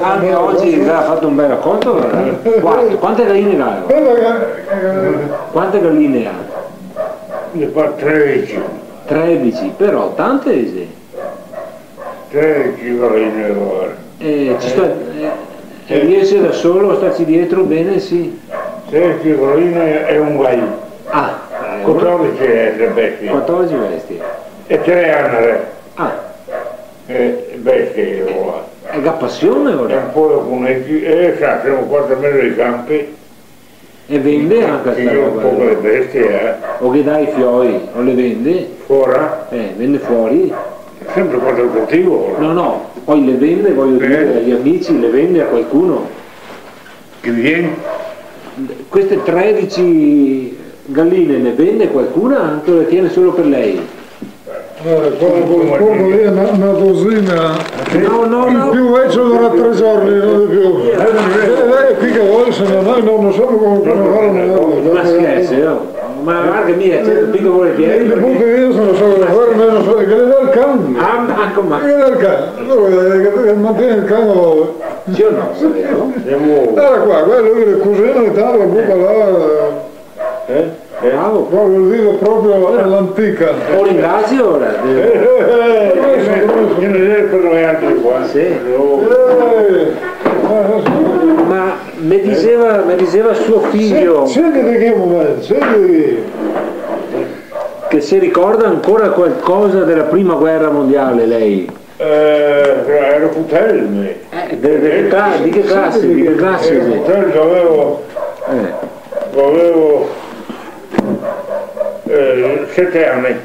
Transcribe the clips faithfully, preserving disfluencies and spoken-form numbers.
Anche oggi ha fatto un bel raccolto, allora. Quante, quante galline ha? Quante galline ha? Ne fa tredici. Tredici, però tante, sì. Tredici galline, guarda. Eh, ci sta, eh, e riesce da solo a starci dietro bene, sì. Tredici galline e un gal. Ah, eh, quattordici bestie. Quattordici bestie. E tre anare. Ah. Eh, bestie, ora. E ga pasion, ora? E un po' de cuneti, eh, sa, semo qua in mezo ai canpi. E vende anca sta roba? Sì, un poco de bestie, eh. O ghe dà ai fioi, o le vende? Fora? Eh, vende fuori? Sempre quando coltivo. No, no, poi le vende, voglio dire, agli amici, le vende a qualcuno? Che vien? Queste tredici galline ne vende qualcuna o le tiene solo per lei? Eh, qua, qua, qua, qua, lì una, una dosina. No, no, no. Il più vecchio avrà tre giorni, non di più. Eh, eh, qui che vuole, se no noi non, non so come, come fare. Ma scherzi, no? Ma guarda che mi accetto più che volentieri. Le buche io non so come fare, ma non so, che le dà il cane. Ah, ma come? Che le dà il cane. Allora, eh, che, che mantiene il cane, allora. Sì o no? Era qua, quello che cusino e tal, la buca là. Eh? Bravo. Qua vuol dire proprio all'antica. O ringrazio ora. Eh, eh, eh, eh, che ne deve per noi altri qua. Sì. Eh. Ma me diceva, me diceva suo figlio. Sentite che momento, sentite che se ricorda ancora qualcosa della prima guerra mondiale, lei? Eh, ero putel, mi. Eh, de, de che cla-, de che clase, de che clase? Ero putel, gavevo, gavevo, eh, sete ani.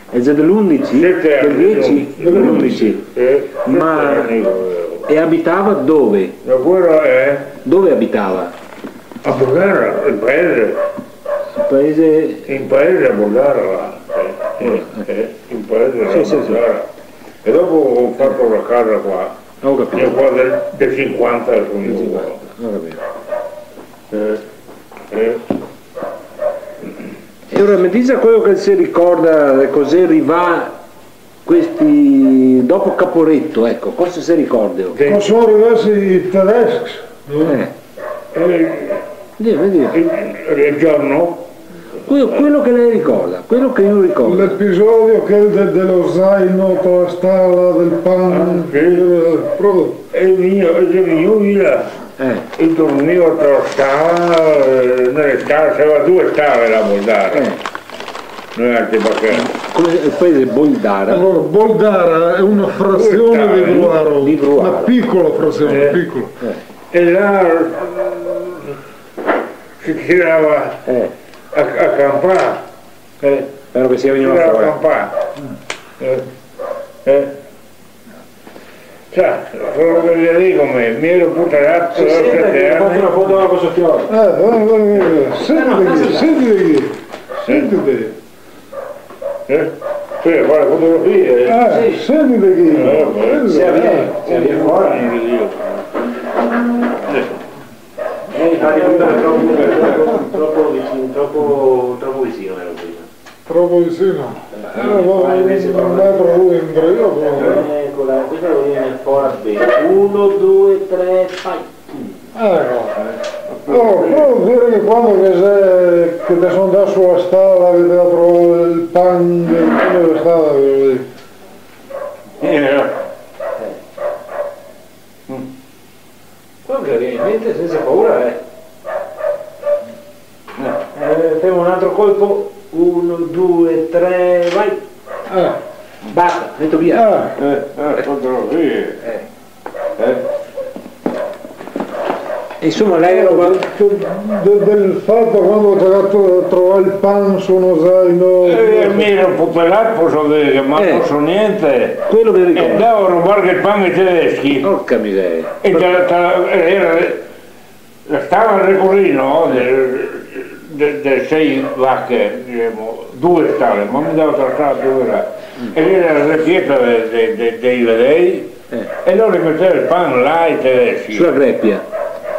E xe de l'undici? Sete ani. Del dieci? De l'undici. Eh, sete ani gavevo. Ma, e abitava dove? La guerra, eh? Dove abitava? A Borgara, in paese. In paese? In paese a Borgara, là. Eh, eh, in paese a Borgara. Sì, sì, sì. E dopo go fato la casa qua. Ho capito. Io qua del, del sinquanta sono venuto qua. Del sinquanta, ho capito. Eh, eh. E ora me dica quelo che se ricorda, cosa xe rivà questi, dopo Caporetto, eco, cosa se ricorda? Che cosa sono rivati i tedeschi, no? Eh. Eh, dime, dime. Il, il giorno Quelo, quelo che lei ricorda, quelo che io ricordo. L'episodio, quel de-, dello zaino tra la stala, del pan, ah, sì, eh, proprio. E mi, e mi, io, io, eh, e dormivo tra la stala, eh, nelle stale, c'era due stale là a Boldara. Eh. Noi altri perché? Come, e poi xe Boldara. Allora, Boldara è una frazione di Gruaro, di Gruaro. Una piccola frazione, eh, piccola. Eh. E là, eh, se tirava, eh, a, a campar. Eh, spero che sia venuto fuori. Tirava a campar. Eh, eh. Sa, quelo che ve digo, mi, mi ero putelato, sì, sì, sete ani. Fate una foto con sto fiore. Eh, eh, eh, eh, sentite qui, sentite qui. Sentite. Eh? Sì, fare fotografie, eh. Eh, sì. Sentite qui. Eh, vabbè. Sì, sì, sì, sì, fuori, mi dico. Eh. Eh, infatti prima era troppo, troppo, troppo vicino, troppo, troppo vicino era prima. Troppo vicino? Eh, eh, un metro lui in tre, io credo. Ecola, questa la voglio fora ben. Uno, due, tre, vai. Eco. Oh, però dire che quando che xe, che te son ndà su la stala, che te ga trovà el pan, el pan dela stala, che... Eh. Mm. Quando che vien in mente, sensa paura, eh. Eh, femo un altro colpo. Uno, due, tre, vai. Eh. Basta, meto via. Eh, eh, eh, quanto lo sì. Eh. Eh. Insoma, lei era qua. Del, del fato quando te ga tro-, trovà el pan su uno zaino. Eh, mi ero putelato, poso dire, ma no so gnente. Quelo che ricordo. E ndavo a robar el pan ai tedeschi. Porca miseria. E te, te, era, stava el recorino de, de, de sei vache, disemo, due stale, ma mi ndavo a trasar due là. E lì era la grepieta de, de, de, dei vedei, eh, e lori meteva el pan là, i tedeschi. Su la grepia?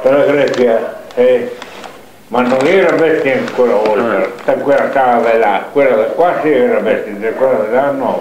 Su la grepia, eh. Ma no era bestia in quela volta, ah, in quela stala là, quela de qua sì era bestia, in quela de là no.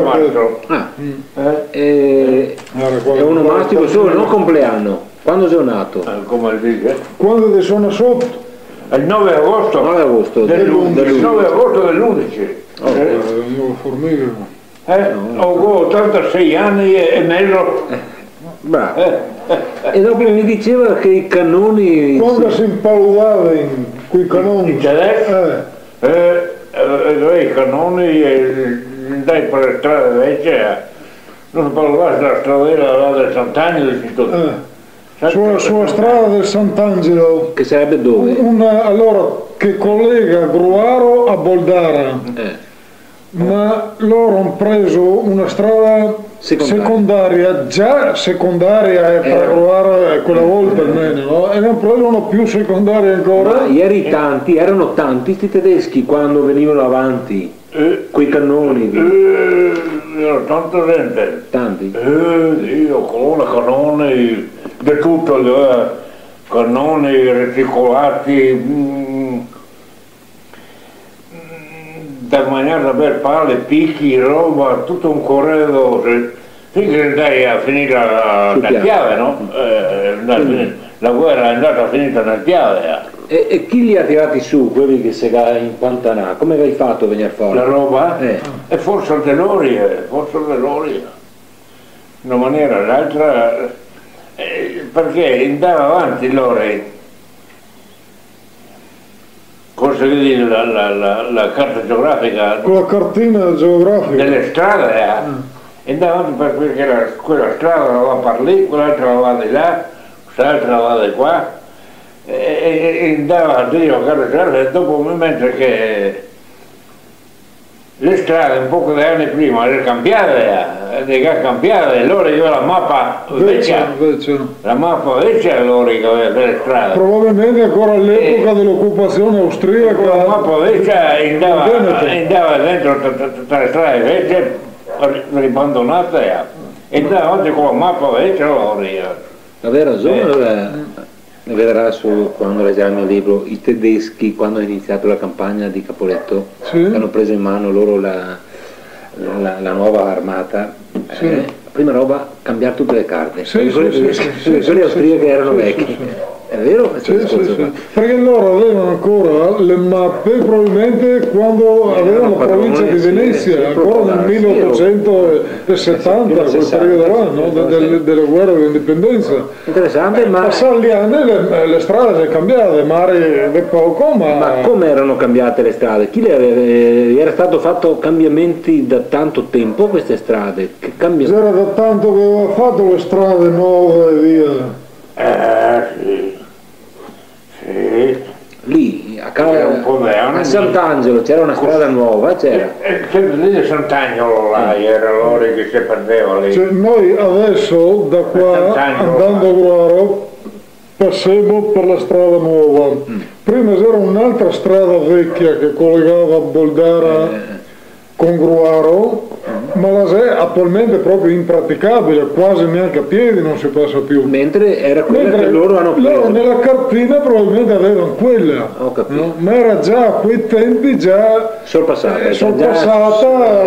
nove marzo. Ah. Mm. Eh? Eh, no, ricordo, e un onomastico solo, no compleano. Quando xe nato? Eh, come el dixe? Quando che son nato? El nove agosto. Nove agosto del, del undici. Nove agosto del undici. Oh. Eh? Eh, no, formiga. Eh? No, no. Go otantasei ani e, e mezo. Eh, bravo. Eh, eh. E dopo mi diceva che i canoni... Quando se impaludava coi canoni. I tedeschi? Eh. Eh, eh, eh, i canoni, eh, ndai par le strade vece, eh. No se paludava la stradela là del Sant'Angelo, dici ti. Eh. Su, su la strada del Sant'Angelo. Che sarebbe dove? Una, alora, che colega Gruaro a Boldara. Eh. Ma loro han preso una strada secondaria, già secondaria, eh, par Gruaro, eh, quela volta almeno, no? E ne han preso una più secondaria ancora. Ma ieri tanti, erano tanti sti tedeschi quando venivano avanti, eh, coi cannoni? Eh, era tanta gente. Tanti? Eh, Dio, colona, canoni, de tuto, eh, canoni, reticolati, mm, mm, da magnar, da bever, pale, pichi, roba, tuto un coredo, se, fin che ndai a finir a, a Piave, no? Eh, ndai a finir, la guera xe ndata finita a Piave, eh. E, e chi li ga tirati su, quei che se ga impantanà? Come che i ga fato a vegnir fora? La roba? Eh. E forsa de lori, eh, forsa de lori. Na maniera o l'altra, eh, parché ndava avanti lori. Cosa che dixe la, la, la, la carta geografica? Co la cartina geografica. Dele strade, eh. Mm. E ndava par quel che la, quela strada la va par lì, quel'altra la va de là, quest'altra la va de qua. E, e, e ndava drio a carta geografica, e dopo, mentre che le strade, un poco de ani prima, le ga cambiade, eh, le ga cambiade, lori gaveva la mapa vecia, vecia. La mapa vecia, lori che gaveva dele strade. Probabilmente ancora all'epoca, eh, dell'occupazione austriaca. La mapa vecia ndava, ndava dentro tra, tra, tra le strade vece, ri-, ribandonate, eh. E ndava avanti co la mapa vecia, lori, eh. Gaveva rason, eh. Vederà su, quando leggerà il mio libro, i tedeschi, quando ha iniziato la campagna di Caporetto, sì, che hanno preso in mano loro la, la, la nuova armata, sì, eh, prima roba, cambiare tutte le carte. Sì, sì, sì, sì, sì, sì, quelli austriaci erano vecchi. Sì, sì, sì. È vero questo discorso qua? Sì, sì. Perché loro avevano ancora le mappe, probabilmente quando avevano la provincia di Venezia, ancora nel milleottocentosettanta, quel periodo là, no? De-, del-, della guerra dell'indipendenza. Interessante, ma... Pasà gli anni, le, le strade xe cambiade, magari de poco, ma... Ma come erano cambiate le strade? Chi le aveva, eh, era stato fatto cambiamenti da tanto tempo queste strade? Che cambia- Gera da tanto che gaveva fato le strade nove e via. Eh, sì. Sì. Lì, a ca-, un po' de ani, a Sant'Angelo c'era una strada nuova, c'era. Eh, eh, sempre lì a Sant'Angelo là, eh, gera lori che se perdeva lì. Cioè, noi adesso da qua, andando a Gruaro, passemo per la strada nuova. Mm. Prima c'era un'altra strada vecchia che collegava Boldara, eh, con Gruaro, ma la xe attualmente proprio impraticabile, quasi neanche a piedi non si passa più. Mentre era quella che loro hanno preso. Mentre loro nella cartina probabilmente avevano quella, no? Ho capito. No? Ma era già a quei tempi già, eh, sorpassata,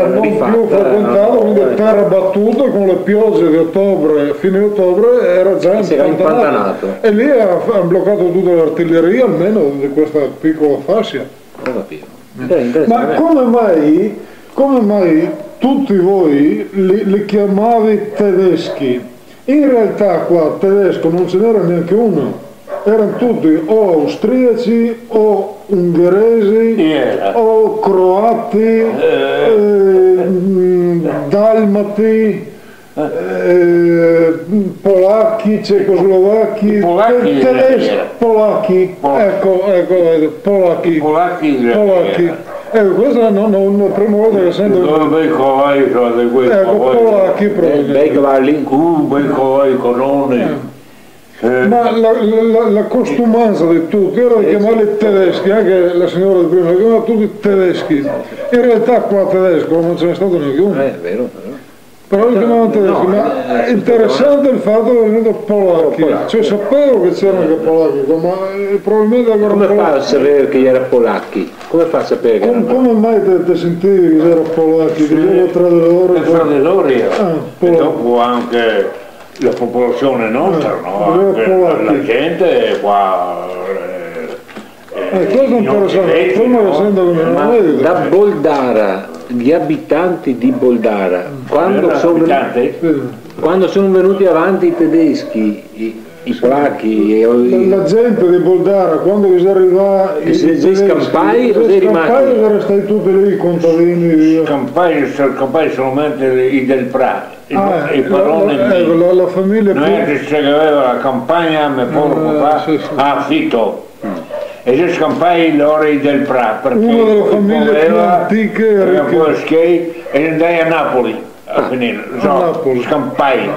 non più frequentata, quindi terra battuta, con le piogge di ottobre, fine ottobre, era già impantanata. E lì ha, ha bloccato tutta l'artiglieria, almeno di questa piccola fascia. Ho capito. Eh, interessante. Ma come mai, come mai tutti voi li, li chiamavi tedeschi? In realtà qua tedesco non ce n'era neanche uno, erano tutti o austriaci o ungheresi o croati, eh, mm, dalmati. Eh, polachi, cecoslovachi, te-, tedeschi, polachi. Polachi. Eco, eco, eco, polachi. I polachi, polachi. Eco, questa no, no, la prima volta che sento. Dove bei cavalli, sono di quei cavalli. Eco, polachi proprio. Bei, bei cavalli. Uh, bei cavalli, corone. Eh. Eh. Ma la, la, la, la costumanza di tutti era di chiamarli tedeschi, anche la signora di prima, li chiamava tutti tedeschi. In realtà qua tedesco non ce n'è stato neanche uno. Eh, è vero, è vero. Però li chiamavano tedeschi, ma è interessante il fatto che hanno detto polacchi. Polacchi. Cioè, sapevo che c'erano anche polacchi, ma, eh, probabilmente ancora... Come fa a sapere che era polacchi? Come fa a sapere che era polacchi? Come mai te, te sentivi che era polacchi? Sì. Che era tra di loro, tra di loro, eh. Ah, polacchi. E dopo anche la popolazione nostra, no? Anche la, la gente qua, eh, Eh, questo è interessante. Prima lo sento come... Ma da Boldara, gli abitanti di Boldara, quando sono venu-, quando sono venuti avanti i tedeschi, i, i polacchi, e i... La, la gente di Boldara, quando che xe rivà i tedeschi, i xe scampai o i xe rimasti? Scampai, i xe stati tuti lì, i contadini, via. Scampai, scampai solamente i del Pra. I, ah, i paroni, la, la, eh, la, la famiglia... No xe che se gaveva la campagna, me pare, papà, sì, sì, a afito. E se scampai lori del Pra, parché... Una delle famiglie più antiche, era un po' schei, e ndai a Napoli a finire. A Napoli. Scampai.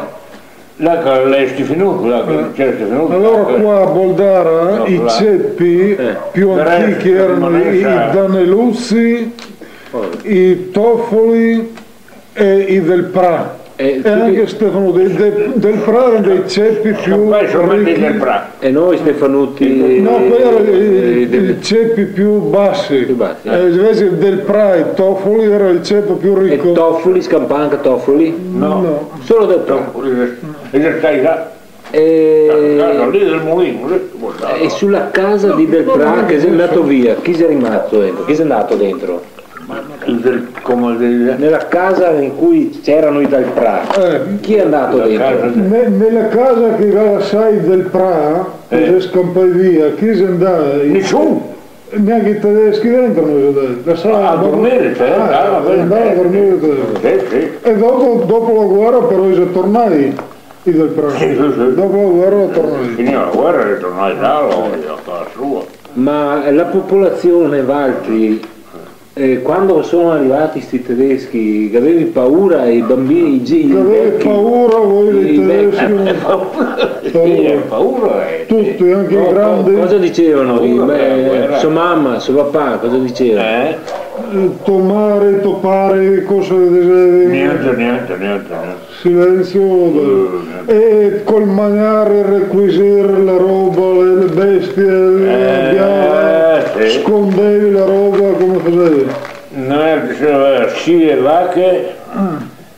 Là che l'è Stefanuto, là che c'era Stefanuto. Allora qua a Boldara i cepi più antichi erano i, i Daneluzzi, i Toffoli, e i del Pra. E anche Stefanuti, i de-, del Pra era dei cepi più ricchi. E noi Stefanuti... No, quei era i, i cepi più basi. Più basi, eh. Eh, invece del Pra e Toffoli era il ceppo più ricco. E Toffoli, scampava anche Toffoli? No. No. Solo del Pra. Toffoli, eh, e... Casa lì del Mulino, lì, guarda. E sulla casa di Del Pra che xe ndà via, chi xe rimasti dentro? Chi xe ndà dentro? Del, come dire? Nella casa in cui c'erano i Del Pra, eh, chi è andato dentro? Ne-, nella casa che ga lasà i Del Pra, eh, che xe scampai via, chi xe ndà? Nessun. E gnanca i tedeschi dentro, no se deve. Lasava... A dormir, sì, ah, andava, andava a dormir i tedeschi. Sì, sì. E dopo, dopo la guera però i xe tornai, i del Prato. Sì, sì, sì. Dopo la guera i xe tornai. Finìa la guera, i xe tornai là, là, a casa sua. Ma la popolazione, valtri, eh, quando sono arrivati sti tedeschi, che avevi paura, i bambini, i gi-, i veci? Che avevi paura voi dei tedeschi? Sì, eh, paura, eh. Tutti, anche i grandi. Cosa dicevano? Paura, eh, sua mamma, suo papà, cosa diceva? Eh? Eh, to mare, to pare, cosa dicevi? Niente, niente, niente, niente. Silensio, eh, e col magnar, requisir la roba, le, le bestie, la biava, sì. Scondevi la roba, come fasevi? Noi, eh, scie vache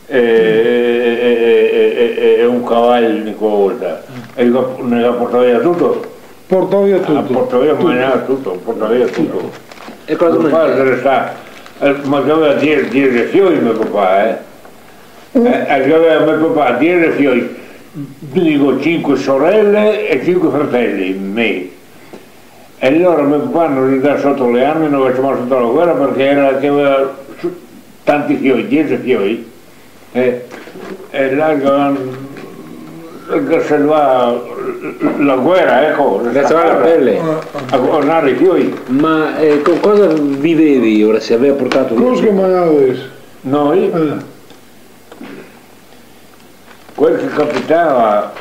e, e, e, e un caval ogni volta. E i ga, ne ga portà via tuto. Portava via tuto. Ah, portava via, tuto. Magnava tuto, portava via tuto. E cosa magnava? Me papà resta, eh, ma gaveva die-, diese fioi me papà, eh. Eh, eh, gaveva me papà diese fioi, digo, cinque sorele e cinque frateli, me. E alora me papà no xe ndà soto le arme, no ga ciamà soto la guera, parché gera che gaveva su-, tanti fioi, diese fioi. Eh, e là che, che se va la guera, eco, che se va la pele. A, a, a, a i fioi. Ma, eh, con cosa vivevi ora, se aveva portato via? Cosa che magnavi? Noi? Eh. Quel che capitava.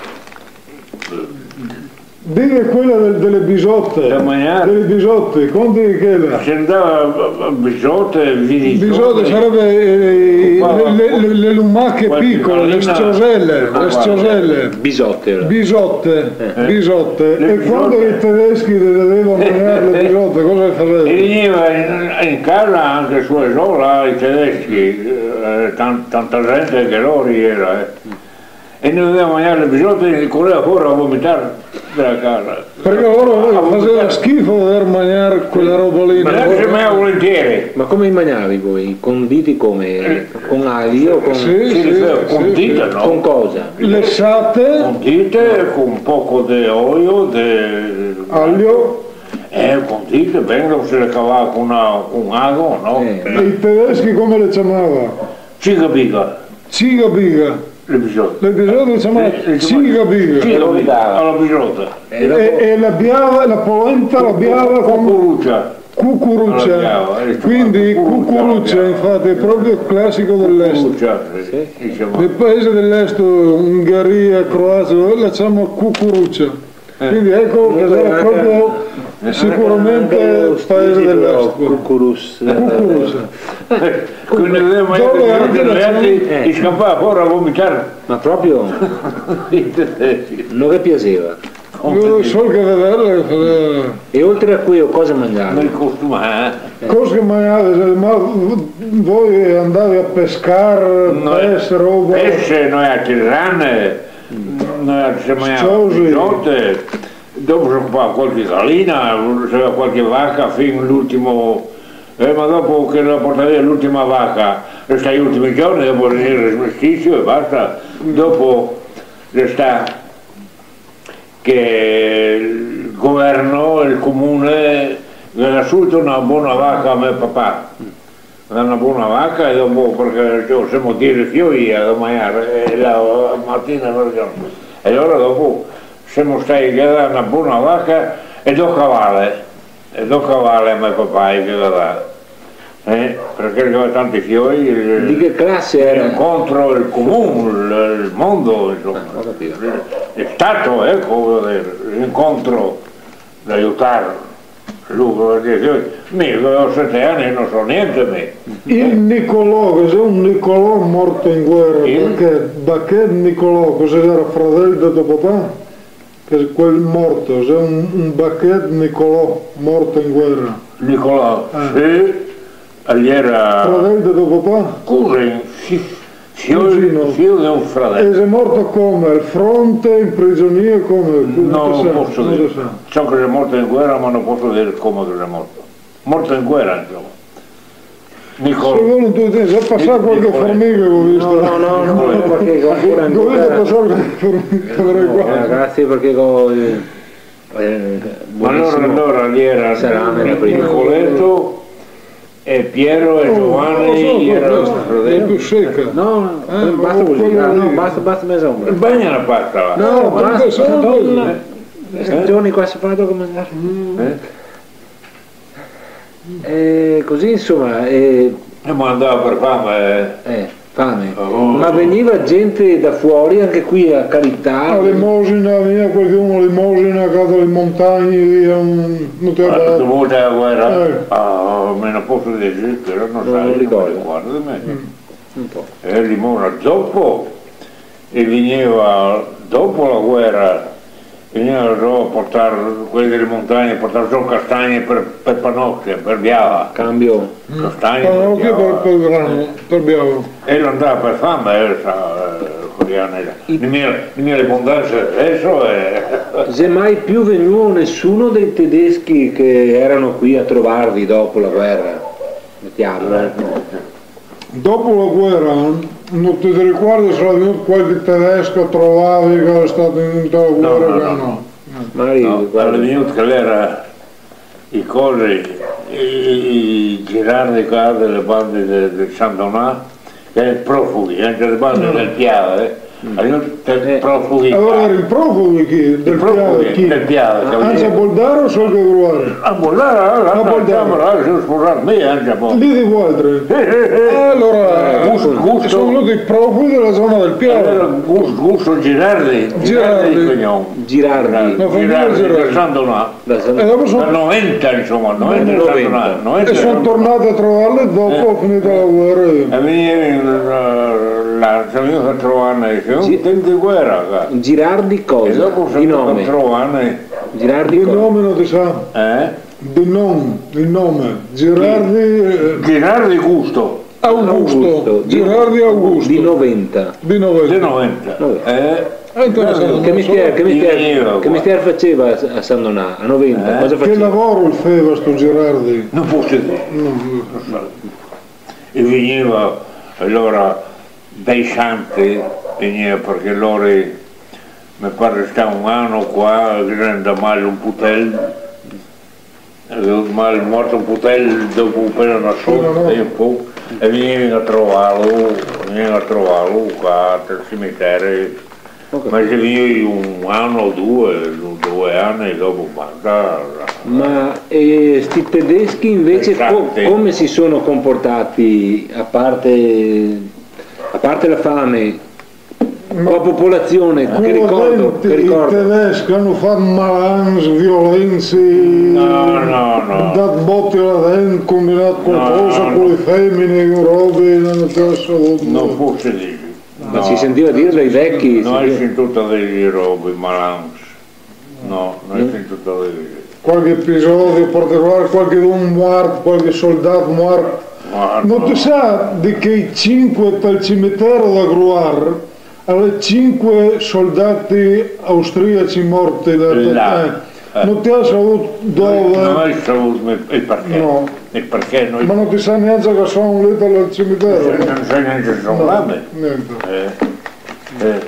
Dime quela del, dele bisote. Da magnar. Dele bisote, conta quela. Se ndava a, a bisote, vidi. Bisote sarebbe, eh, le, le, le, le lumache picole, le sciosele, le sciosele. Bisote, alora. Bisote, eh, bisote. E quando i tedeschi te doveva magnar le bisote, cosa fasevi? E vegneva in, in casa anca sua sola, i tedeschi, eh, tan-, tanta gente che lori gera, eh. E no doveva magnar le bisote, i coreva fora a vomitar dela casa. Parché lori faseva schifo dover magnar quela roba lì, no? Ma no se magna volentieri. Ma come i magnavi voi? Conditi come? Eh. Con alio? Con... Sì, sì, sì, sì. Condite, no? Con cosa? Lesate. Condite, con un poco de oio, de... Alio. Eh, condite, ben, se le cavava con una, con ago, no? Eh. E i tedeschi come le ciamava? Cigabiga. Cigabiga. Le bisote. Le bisote le ciamava cigabiga. Cigabiga, a la bisota. E, e la biava, la polenta, la biava con cucurucia. Cucurucia. Quindi cucurucia, infatti, è proprio classico dell'est. Cucurucia, sì, sì. Nel paese dell'est, Ungheria, Croazia, la ciamano cucurucia. Eh. Quindi eco che sarà proprio sicuramente paese dell'est. Cucurus. Cucurus. Quindi dove anche i scampava fora a vomitar. Ma proprio? No ghe piaseva? No, solo che vederle, eh. E oltre a queo cosa magnavi? Noi costumava, eh. Cosa che magnavi, ma voi andavi a pescar, pese, roba? Pese, noi a tirane. Noi se magnava bisote, dopo se copava qualche galina, se gaveva qualche vaca, fin l'ultimo, eh, ma dopo che la portava via l'ultima vaca, resta i ultimi giorni, dopo vegniva el smestisio e basta. Dopo resta che el governo, el comune, ghe dà subito na bona vaca a me papà. Ghe dà na bona vaca e dopo, parché, ciò, semo diese fioi a magnar, e la matina e la giorno. E alora dopo semo stai, ghe dà na bona vaca e do cavale, e do cavale a me papà, e ghe dà, eh, parché el gaveva tanti fioi, el... Di che clase gera? L'incontro, el comun, el, el mondo, insoma. Ah, go capìo. El stato, eco, vojo dir, l'incontro da aiutar. Lu che dixe, mi che go sete ani no so gnente, mi. El Nicolò, che xe un Nicolò morto in guera, el? Bachet, Bachet Nicolò, che gera fradel de to papà, che xe quel morto, xe un, un Bachet Nicolò morto in guera. Nicolò, eh, sì, el gera... Fradel de to papà? Cusin, sì. Fiol, cugino. Fiol de un fradel. E xe morto come? Al fronte, in prigionia, come? No lo poso dir. No se sa. So che xe morto in guera, ma no poso dir come che xe morto. Morto in guera, insoma. Nicolò. Se vol un... Xe pasà qualche formiga, go visto. No, no, no, no, parché go ancora... Go visto pasar qualche formiga, varda qua. Eh, grasie, parché go, eh, Eh, ma alora, buonissimo. Alora lì era Salame, la prima. Nicoleto e Piero e Giovanni, era nostro fratello. È più secca. No, no, eh, basta così, no, no, basta, basta mezza ombra. Bagna la pasta, va. No, basta, Madonna. Eh? Giorni qua si fa dopo mangiare. Eh? E cusì, insoma, eh, e andava per fame, eh. Eh, fame. Oh. Ma vegniva gente da fuori anche qui a carità? A lemosina, vegniva qualchedun a lemosina, qua da le montagne, via, un, no te... Ah, dopo la guera? Eh. Ah, me ne poso dir, però no so, no me ricordo. Ricordo me. Mm. Un po'. E limona dopo, e vegneva dopo la guera, vegneva a portar, quei dele montagne, portar zo castagne per, per panoche, per biava. Cambio. Castagne per biava. Panoche per, per grano, per biava. E l'andava per fame, eh, sa, eh, quei ani là. I- Ne mia, ne mia le abondanse deso, eh. Xe mai più vegnù nessuno dei tedeschi che erano qui a trovarvi dopo la guerra? Metiamola, eh. Dopo la guera, no te ricordi se l'è vegnù qualche tedesco a trovarvi che l'è stà in la guera? No, no, no. Magari... No, l'è vegnù che l'era i cosi, i, i, i Girardi qua dele bande de, de San Donà, che i profughi, anca dele bande del Piave, eh. Alora, eh, profughi. Alora qua era i profughi chi, del Piave, chi? Del Piave, capìo? Anca Boldaro, sol che Gruare. A Boldaro, là, a Boldaro. Là, se sposà mi, anca po. Lì de voaltri. Sì, sì, sì. Eh, alora, eh, Gusto, Gusto. Son vegnui i profughi dela zona del Piave. Alora, Gus-, Gusto Girardi, Girardi. Girardi de cognome. Girardi. La fameja Girardi, Girardi. De San Donà. Da San... E dopo son... Dal noventa, insoma, noventa, noventa. Noventa. E son tornati a trovarli dopo, eh, finita la guera. E vegneva, eh, là, son vegnui a trovarli, che Gi-, tempo de guera, qua. Girardi cosa? E dopo son tornati a trovarli. Girardi cosa? De nome no te sa. Eh? De nome, el nome. Girardi, eh. Girardi Gusto. Augusto, Augusto, di, Girardi Augusto. Di noventa. Di noventa. Di noventa. Vabè. Eh, eh, interesante, che mestier, che mestier, che mestier faceva a, a San Donà, a noventa? Eh? Cosa faceva? Che lavoro el feva sto Girardi? No poso dir. No, no. No so. E vegneva, alora, dai Santi, vegneva, parché lori, me par, restà un ano qua, che ghe xe ndà mal un putel, Eh, ma el morto un putel dopo apena na sora, sì, no, no, tempo, e vegneva a trovarlo, vegneva a trovarlo qua al cimitero. Ho capito. Ma xe vegnù un ano o due, du-, due ani, dopo basta. Ma, eh, sti tedeschi invece co-, come si sono comportati, a parte, a parte la fame? Ma co la popolazione, che ricordo, che ricordo. I tedeschi ghe ga fat malans, violensi, no, no, no, dat boti là dentro, combinat qualcosa co le femene, robe, no, no, no. No poso dir. Ma se sentiva dir dai veci, no, se sentiva. No go sentìo dir robe, malans. No, no go sentìo dir. Qualche episodio particolar, qualchedun muart, qualche soldat muart. Muart. No te sa de chei cinque tal cimitero da Gruar, a l'è cinque soldati austriaci morti là, là. Eh. No te ga savù dove? No, no go savù el parché. No. El parché no. Ma no te sa gnanca che son lì tal cimitero? No so, no so gnanca se son là. No, gnente. Eh. Eh,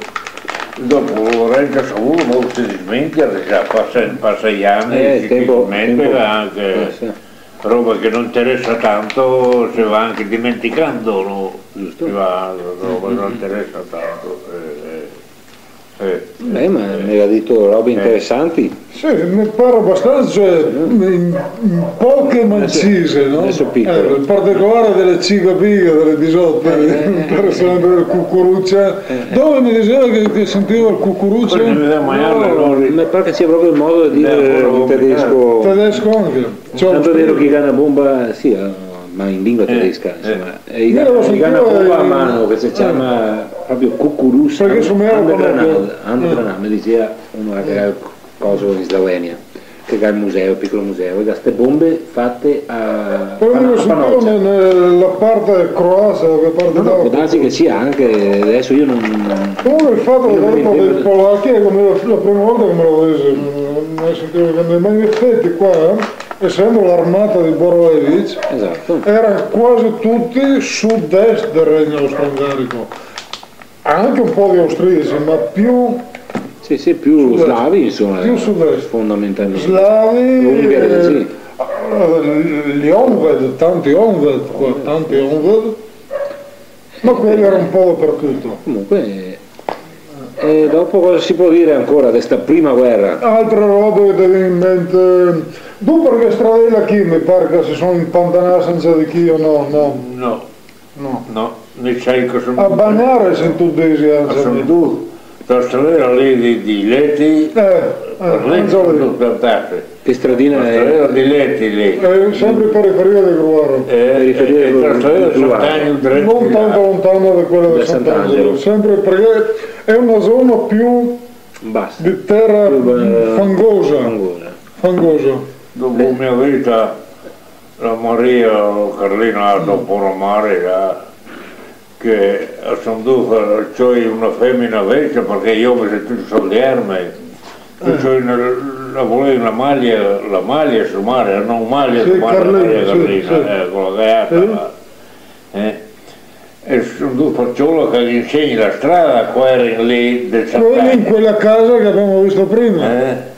dopo, ora, el ga savù, ma se dismentica, parché pasa, pasa i ani, eh, se dismentica anca. Eh, sì. Roba che no interesa tanto, se va anca dimenticando, no? Giusto. Se va, roba che no interesa tanto, eh, eh, eh. Beh, ma me ga dito robe interesanti. Sì, me par abastansa, cioè, in, in poche mancise, no? Adesso piccolo. Eh, in particolar dele ciga biga, dele bisote, eh, eh, eh, interesante, dele cucuruce. Eh. Dove me diseva che, che sentiva el cucuruce? Quel che me dà magnar, no, lori. Me par che sia proprio el modo de dire in tedesco. Tedesco anca. Tanto vero che i ga na bomba, sì, eh, ma in lingua tedesca, insoma. Eh, i ga, i ga na bomba a man che se ciama proprio cucuruce. Parché somea Handgranate, proprio Handgranate, me diseva uno che ga coso in Slovenia, che ga el museo, el picolo museo, e ga ste bombe fate a panocia. Però mi go sentìo ne-, nela parte croata, che parte... No, no, pol darse che sia anca, adeso mi no... Comunque el fato dela bomba dei polachi xe come la, la prima volta che me lo dixe, no, no me sentivo che... Ma in efeti qua, eh, esendo l'armata de Borojevic, esato, i era quasi tuti sud-est del Regno Austro-Ungarico. Anca un po' de austriaci, ma più Sì, sì, più slavi, insomma, più sud-est, fondamentalmente. Slavi, ungheresi. Eh, gli Honved, tanti Honved, qua, tanti Honved. Ma quelli era un po' dappertutto. Comunque, e dopo cosa si può dire ancora de sta prima guerra? Altre robe che te vien in mente? Tu par sta stradela chi, me par che se son impantanà sensa de chi o no? No. No. No. No, ne sai cosa... A bagnare, se tu disi, anzi. Son due. Sta stradela lì de, de Leti, eh, eh, par lì anzi, son due piantate. Che stradina xe? Sta stradela de Leti lì. Eh, sempre periferia de Gruaro. Eh, periferia de Gruaro. Sta stradela de Sant'Agno dreta. Non tanto lontana da quella de Sant'Angelo. Sempre perché è una zona più bassa, di terra più, eh, fangosa. Fangosa. Fangosa. Dopo mia vita, la Maria Carlina, dopo la Maria, che son due, ciò, una femena vecia, parché i omi xe tuti soldi erme, ciò, la voleva la maglia, la maglia su mare, no maglia su mare, Maria Carlina, eh, co la gaiata, là. Eh? E son due faciole che ghe insegna la strada, qua era lì del Sant'Agno. Quella in quella casa che abbiamo visto prima. Eh?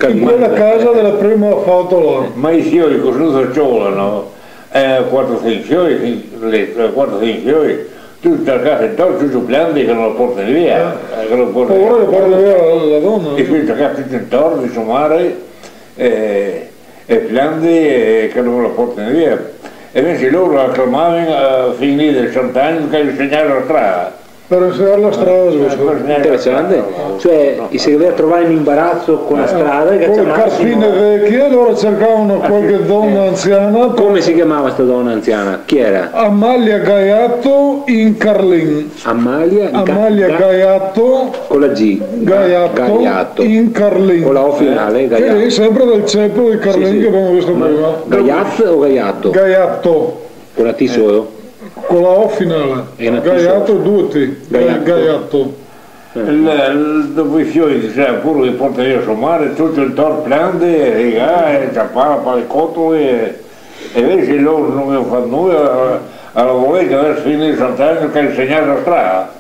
In quella casa della prima foto là. Ma i fioi, co son due faciole, no? Eh, quatro, sinque fioi, sin-, le, eh, quatro, sinque fioi, tuti tacai intorno, tuti pianti che no la porten via, eh, che no la porten via. Ora che porta via la, la dona, eh. E quindi tacai tuti intorno, insoma, e, e pianti, e che no la porten via. E invese lori la clamavan, eh, fin lì del Sant'Agno, che ghe insegnava la strada. Per insegnare la strada, giusto? Eh, per insegnare la strada. Interesante. Cioè, i se doveva trovare in imbarazzo con la strada, che... Con le cartine vecchie, allora cercavano qualche donna anziana. Come si chiamava sta donna anziana? Chi era? Amalia Gaiato in Carlin. Amalia, in Ca-, Amalia Ga-, Gaiato. Con la G. Gaiato, Gaiato. In Carlin. Con la O finale, eh, Gaiato. Che è sempre del ceppo di Carlin, sì, sì, che abbiamo visto prima. Gaiat o Gaiato? Gaiato. Con la T solo? Con la O finale. E una T solo. Gaiato, due T. Gaiato. Gaiato. Eh. El, el, dopo i fioi, dixea, pure che porta via so mare, tuti intorno pianti, e rigà, e ciapà, par i cotoli, e, e invese lori no ghe fa nuia, a, a la volea che deso finise Sant'Agno che insegnava la strada.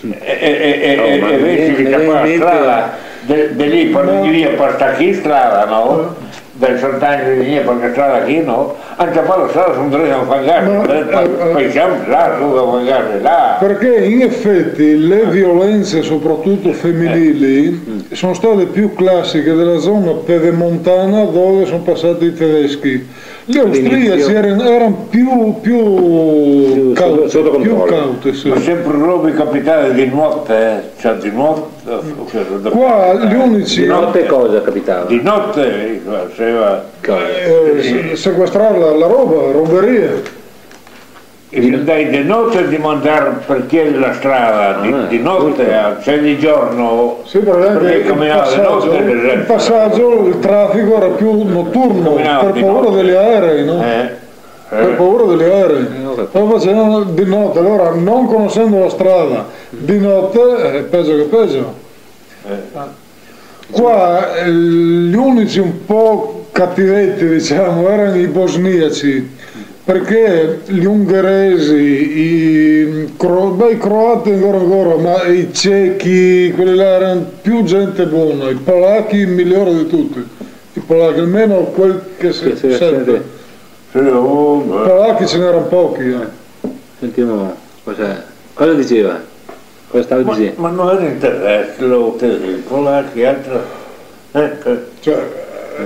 E, e, e, e, e invese che ciapà la strada de, de lì par vegner via par sta chi strada, no? Del Sant'Agno de lì par sta strada chi, no? Anca par la strada son dreti a fangarse, eh, par, par i campi là, son a fangarse là. Perché in effetti le violenze, soprattutto femminili, sono state più classiche della zona pedemontana dove sono passati i tedeschi. Gli austriaci erano, erano più, più cauti, più cauti, sì. Ma sempre robe capitate di notte, eh, cioè di notte, eh, cioè, da... Qua gli unici... Di notte cosa capitava? Di notte, eh, faceva, eh, se-, sequestrar la, la roba, ruberie. E se andai de note a dimandar par chi la strada, de, de note, eh, se de giorno, sì, par esempio, parché caminava de note, par esempio. Il passaggio, il traffico era più notturno, per paura degli aerei, no? Eh, eh. Per paura degli aerei. Eh, ho capito. Lo facevano di notte, allora non conoscendo la strada, di notte, eh, peggio che peggio. Eh. Ah. Qua, eh, gli unici un po' cattivetti, diciamo, erano i bosniaci, perché gli ungheresi, i cro-, beh, i croati ancora, ancora, ma i cechi, quelli là erano più gente buona, i polacchi migliori di tutti, i polacchi, almeno quel che si sente. Sì, oh, beh. Polacchi ce n'erano pochi, eh. Sentimo cosa, cosa diceva. Cosa stava dicendo? Ma, ma no era interesse, lo tedesco, là, che altro? Eh, eh. Cioè,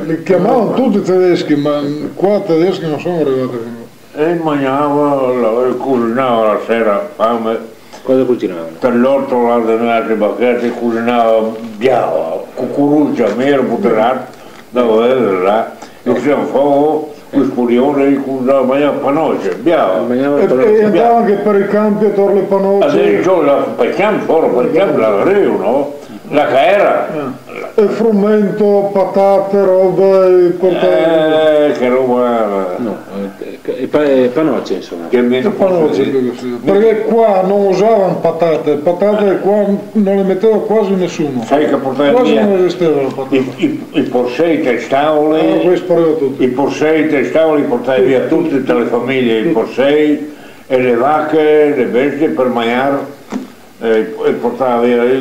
li chiamavano tutti tedeschi, ma qua tedeschi non sono arrivati finora. E magnava, la, cusinava la sera, fame. Cosa cusinavano? Te l'orto là, de noaltri bacheti, cusinava biava, cucurucia, melo, buterà, da vedere là. Lo fea un fogo, co spurione, i cusinava, magnava panoce, biava. Magnava panoce. E, e andava anche per i campi a tor le panoce. Adeso la, par campo, ora par campo la reu, no? La caera. Eh. E frumento, patate, roba, e portava... Eh, che roba. No, eh, e pa-, e panoce, insomma. Che mi... E panoce, sì. Perché qua non usavano patate, patate qua non le metteva quasi nessuno. Sai che portava via? Quasi non esisteva la patata. I, i, i porsei, i testaoli. Ah, questo pareva tutto. I porsei, i testaoli, portava via tutti, tra le famiglie, i porsei e le vache, le bestie per mangiare, eh, e portava via, eh,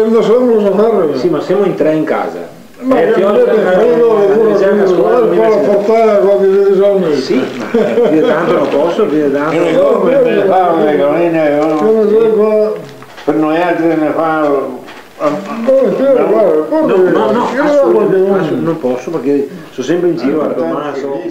eh, no so cosa fare. Sì, ma semo in tre in casa. Ma eh, che pioggia, non è che eh, fai ore, eh, pure bisogna che scuola, fare la portata qua che vedi giorni. Sì, ma più di tanto non posso, più di tanto. Eh, no, no, per me fa una galina, eh, no. Come sei qua? Per noi altri ne fa, eh, no, no, no, io assolutamente, non posso perché sono sempre in giro, guarda, ma so-